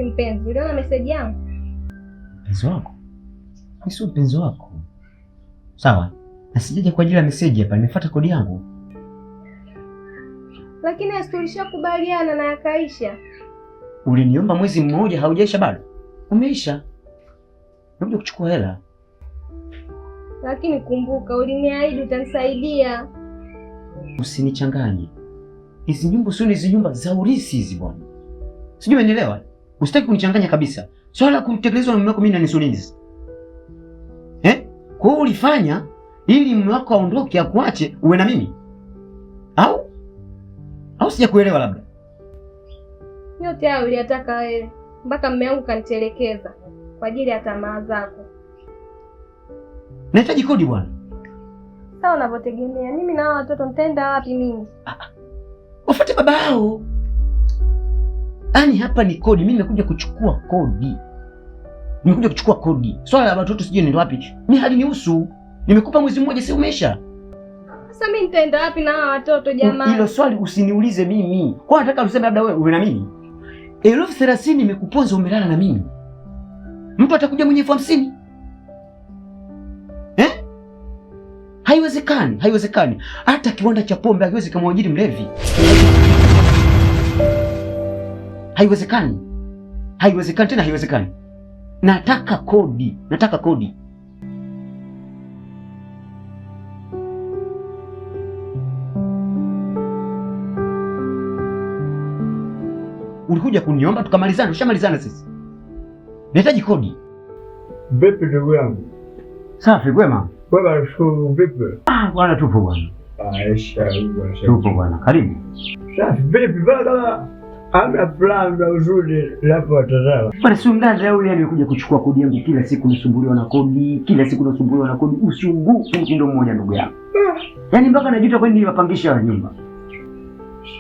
Vipi mpenzi, uliona meseji yangu? Mpenzi wako? Mimi sio mpenzi wako. Sawa? Na sijaja kwa ajili ya meseji hapa, nimefuata kodi yangu. Lakini tulishakubaliana na yakaisha. Uliniomba mwezi mmoja, haujaisha bado? Umeisha. Nakuja kuchukua hela. Lakini kumbuka uliniahidi utanisaidia. Usinichanganye. Hizi nyumba sio hizi nyumba za urithi hizi bwana. Sijui umenielewa? Usitaki kunichanganya kabisa. Swala la kutekelezwa na mume wako mimi nanisulini. Eh? Kwa hiyo ulifanya ili mume wako aondoke akuache uwe na mimi? Au? Au sijakuelewa labda? Yote hayo uliyataka wewe. Mpaka mume wangu kanitelekeza kwa ajili ya tamaa zako. Nahitaji kodi bwana. Sawa unavyotegemea. Mimi na hao watoto nitaenda wapi mimi? Wafuate baba yao. Yaani hapa ni kodi, mimi nimekuja kuchukua kodi. Nimekuja kuchukua kodi. Swala la watoto sijui ni wapi. Mimi halinihusu. Nimekupa mwezi mmoja si umeisha? Sasa mimi nitaenda wapi na hawa watoto jamani? Hilo swali usiniulize mimi. Kwa nataka useme labda wewe uwe na mimi. 30,000 imekuponza umelala na mimi. Mtu atakuja mwenye 50,000. Eh? Haiwezekani, haiwezekani. Hata kiwanda cha pombe hakiwezi kumwajiri mlevi. Haiwezekani. Haiwezekani tena, haiwezekani. Nataka kodi, nataka kodi. Ulikuja kuniomba tukamalizana, tushamalizana sisi. Nahitaji kodi. Vipi ndugu yangu? Safi, kwema? Kwema, nashukuru. Vipi? Ah, bwana tupo bwana. Aisha, tupo bwana. Karibu. Safi, vipi bwana? Amna plan na uzuri lapo watazama. Bwana si mdada huyu amekuja kuchukua kodi yangu kila siku nasumbuliwa na kodi, kila siku nasumbuliwa na kodi, usumbufu mtindo mmoja ndugu yangu. Yaani mpaka najuta kwani niliwapangisha wa nyumba.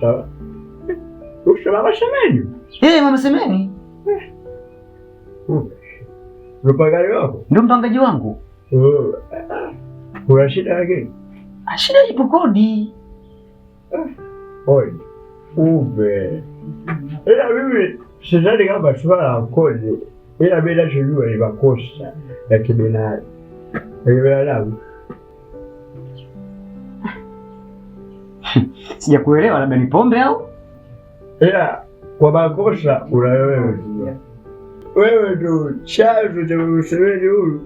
Sawa. Usha mama Semeni? Eh, mama Semeni. Mpangaji wako? Ndio mpangaji wangu. Oh. Kuna shida lakini? Shida ipo kodi. Oi. Ube. Ila mimi sidhani kama swala la kodi, ila mimi nachojua ni makosa ya kibinadamu. Ya kibinadamu. Sijakuelewa, labda ni pombe au? Ila kwa makosa una wewe. Wewe ndo chanzo cha Museveni huyu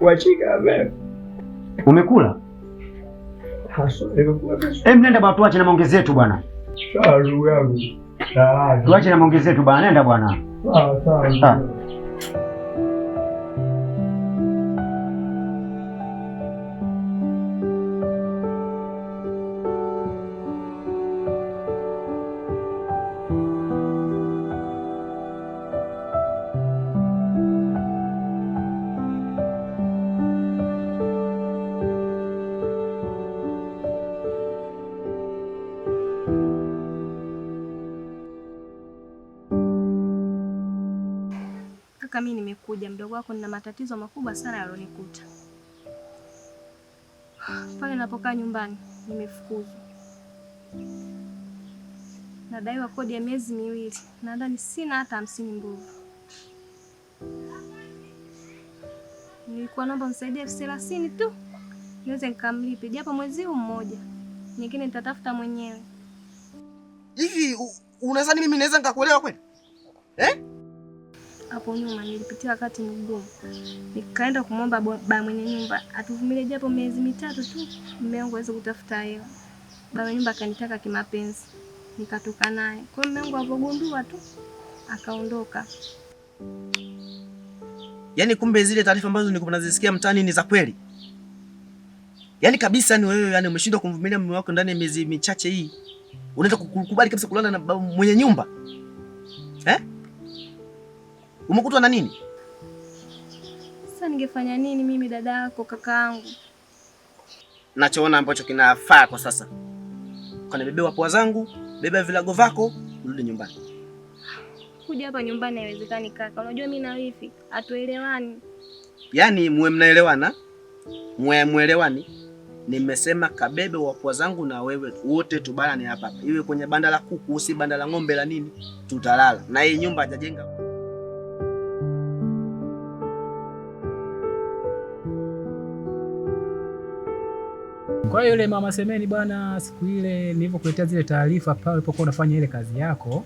wachika wewe. Umekula? Haswa nimekula. Nenda bwana, tuache na maongezi yetu bwana. Sawa ndugu yangu. Sawa. Tuache na maongezi yetu bwana, nenda bwana. Sawa sawa. Kaka, mimi nimekuja mdogo wako, nina matatizo makubwa sana yalionikuta. Pale ninapokaa nyumbani nimefukuzwa. Nadaiwa kodi ya miezi miwili. Nadhani sina hata 50 mbovu. Nilikuwa naomba msaidie 30,000 tu niweze nikamlipe japo mwezi huu mmoja. Nyingine nitatafuta mwenyewe. Hivi unadhani mimi naweza nikakuelewa kweli? Eh? Hapo nyuma nilipitia wakati mgumu. Nikaenda kumwomba baba mwenye nyumba atuvumilie japo miezi mitatu tu mume wangu aweze kutafuta hela. Baba mwenye nyumba akanitaka kimapenzi. Nikatoka naye. Kwa hiyo mume wangu alipogundua tu akaondoka. Yaani kumbe zile taarifa ambazo nilikuwa nazisikia mtaani ni za kweli. Yaani kabisa ni wewe, yani umeshindwa kumvumilia mume wako ndani ya miezi michache hii. Unaweza kukubali kabisa kulala na baba mwenye nyumba? Eh? Umekutwa na nini? Sasa ningefanya nini mimi dada yako kaka yangu? Nachoona ambacho kinafaa kwa sasa. Kanibebea pua zangu, beba vilago vako, urudi nyumbani. Kuja hapa nyumbani haiwezekani kaka. Unajua mimi na wifi hatuelewani. Yaani muwe mnaelewana? Muwe muelewani? Nimesema kabebe wapwa zangu na wewe wote tubana ni hapa hapa. Iwe kwenye banda la kuku, si banda la ng'ombe la nini, tutalala. Na hii nyumba hajajenga. Kwa hiyo yule mama Semeni bwana, siku ile nilivyokuletea zile taarifa pale ulipokuwa unafanya ile kazi yako,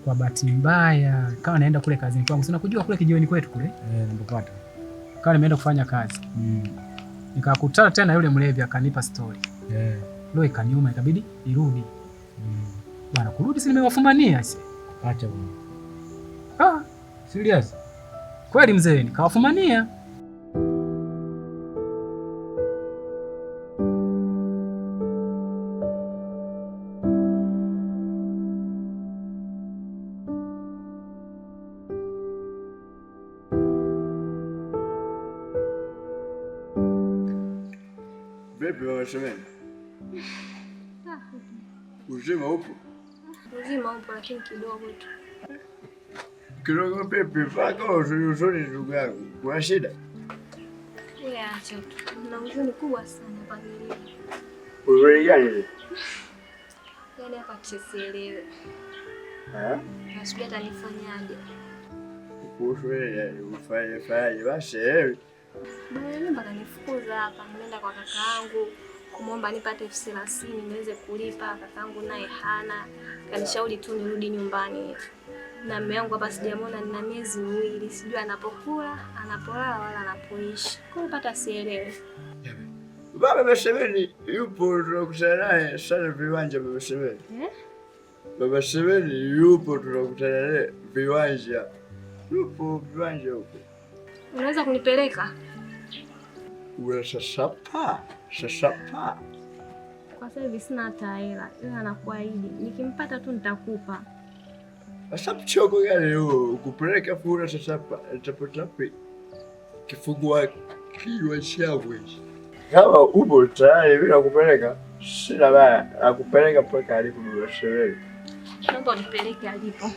kwa bahati mbaya kawa naenda kule kazini kwangu, si unakujua kule kijiweni kwetu kule, Nimepata. Kawa nimeenda kufanya kazi, nikakutana tena yule mlevi akanipa story. Leo ikaniuma, ikabidi nirudi. Bwana, kurudi si nimewafumania si. Acha bwana. Ah, Serious? Kweli mzee, nikawafumania. Vipi mama Semeni? Uzima upo? Uzima upo lakini kidogo tu. Kidogo vipi? Mpaka huzuni huzuni ndugu yangu. Kuna shida? Wewe acha tu. Na huzuni kubwa sana hapa nilipo. Huzuni gani? Yaani hapa sielewi. Eh? Na sijui hata nifanyaje. Kuhusu wewe ufanye fanyaje basi eh. Bwana nyumba kanifukuza hapa, nimeenda kwa kakaangu kumwomba nipate 30,000 niweze kulipa. Kakaangu naye hana, kanishauri tu nirudi nyumbani. Na mume wangu hapa sijamwona, nina miezi 2, sijui anapokula, anapolala wala anapoishi. Kwa hiyo pata sielewi. Baba Semeni yupo, tunakutana naye sana viwanja. Baba Semeni. Eh? Baba Semeni yupo, tunakutana naye viwanja. Yupo viwanja huko. Unaweza kunipeleka? Una sasapa, sasapa. Kwa sasa hivi sina hata hela, ila nakuahidi nikimpata tu nitakupa. Sasa mchoko gani huo? Kupeleka fura sasapa, tapotapi. Kifungua kinywa changu hichi. Kama upo tayari bila kupeleka, sina baya, nakupeleka mpaka alipo Baba Semeni. Naomba unipeleke alipo.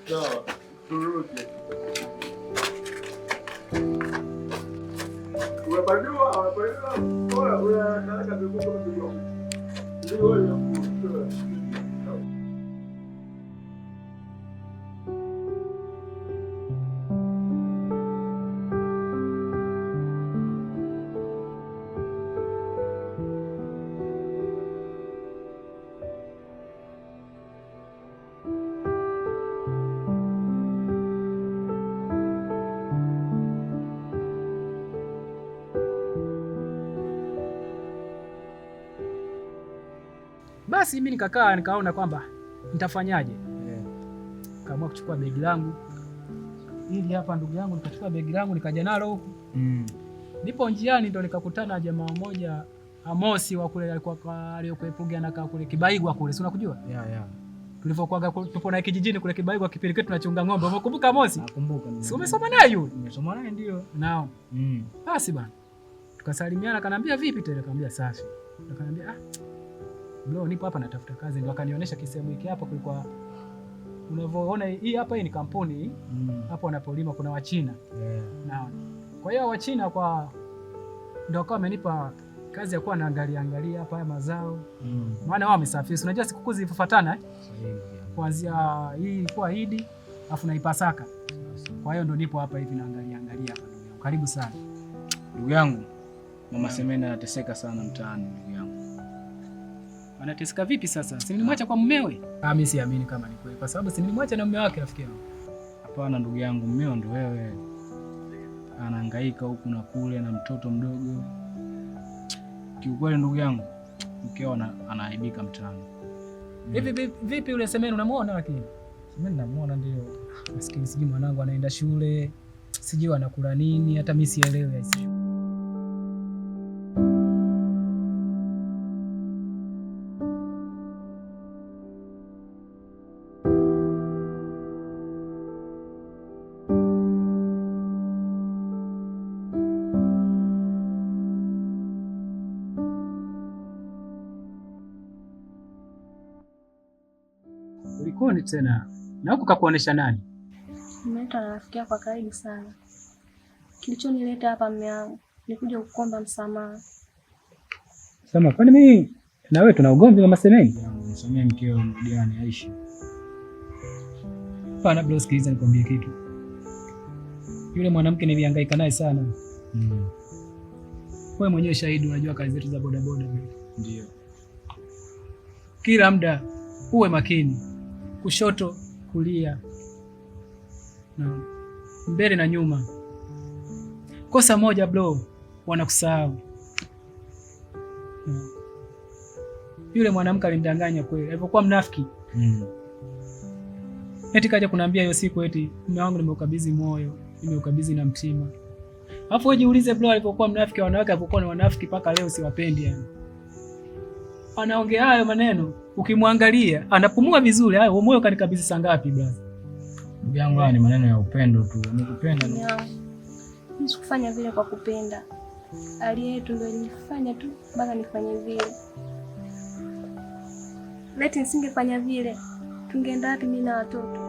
Sawa, turudi. Unapajua, unapajua. Bora unataka miguu kidogo. Ndio hiyo. Basi mimi nikakaa nikaona kwamba nitafanyaje. Kaamua kuchukua begi langu. Ili hapa ndugu yangu, nikachukua begi langu nikaja nalo huku. Nipo njiani ndo nikakutana na jamaa mmoja Amosi wa kule, alikuwa aliyokuepuga anakaa kule Kibaigwa kule, si unakujua? Yeah. Tulivyokuwa tupo na kijijini kule Kibaigwa kipindi kile tunachunga ng'ombe. Umekumbuka Amosi? Nakumbuka. Si umesoma naye yule? Nimesoma naye ndio. Naam. Basi bana. Tukasalimiana, akaniambia vipi tena, nikamwambia safi. Akaniambia bro, nipo hapa natafuta kazi. Ndio akanionyesha kisehemu hiki hapa kulikuwa unavyoona hii hapa, hii ni kampuni hapo wanapolima kuna Wachina. Naona. Kwa hiyo Wachina kwa ndio wakawa wamenipa kazi ya kuwa naangalia angalia hapa haya mazao. Maana wao wamesafiri. Unajua sikukuu zilifuatana Kuanzia hii ilikuwa Idi afu na Pasaka. Kwa hiyo ndio nipo hapa hivi naangalia angalia hapa ndugu yangu. Karibu sana. Ndugu yangu, Mama Semeni anateseka sana mtaani ndugu yangu. Anateseka vipi sasa? Si nilimwacha kwa mumewe? Mimi siamini kama ni kweli kwa sababu si nilimwacha na mume wake rafiki yangu. Hapana ndugu yangu, mmeo ndo wewe. Anahangaika huku na kule na mtoto mdogo. Kiukweli ndugu yangu, mkeo anaaibika mtaani. Hivi vipi yule Semeni unamuona lakini? Semeni namuona ndio. Maskini sijui mwanangu anaenda shule, sijui anakula nini, hata mimi sielewi aisee. Kulikoni tena? Na huku kakuonesha nani? Nimeletwa na rafiki yako wa karibu sana. Kilichonileta hapa mume wangu ni kuja kukuomba msamaha. Sema, kwani mimi na wewe tuna ugomvi mama Semeni? Msamee mkeo mrudiane aishi. Hapana bro, sikiliza nikwambie kitu. Yule mwanamke nilihangaika naye sana. Wewe mwenyewe shahidi, unajua kazi zetu za bodaboda. Ndio. Kila muda uwe makini, kushoto, kulia, na mbele na nyuma. Kosa moja bro, wanakusahau. Na yule mwanamke alinidanganya kweli, alivyokuwa mnafiki. Eti kaja kuniambia hiyo siku eti mume wangu nimeukabidhi moyo, nimeukabidhi na mtima. Alafu wewe jiulize bro, alivyokuwa mnafiki, wanawake alivyokuwa na wanafiki mpaka leo siwapendi yani. Anaongea hayo maneno, ukimwangalia anapumua vizuri. Hayo moyo kanikabidhi saa ngapi brother? Ndugu yangu, haya ni maneno ya upendo tu. Amekupenda. Mume wangu, mimi sikufanya vile kwa kupenda. Hali yetu ndio ilinifanya tu mpaka nifanye vile. Laiti nisingefanya vile, tungeenda wapi mimi na watoto?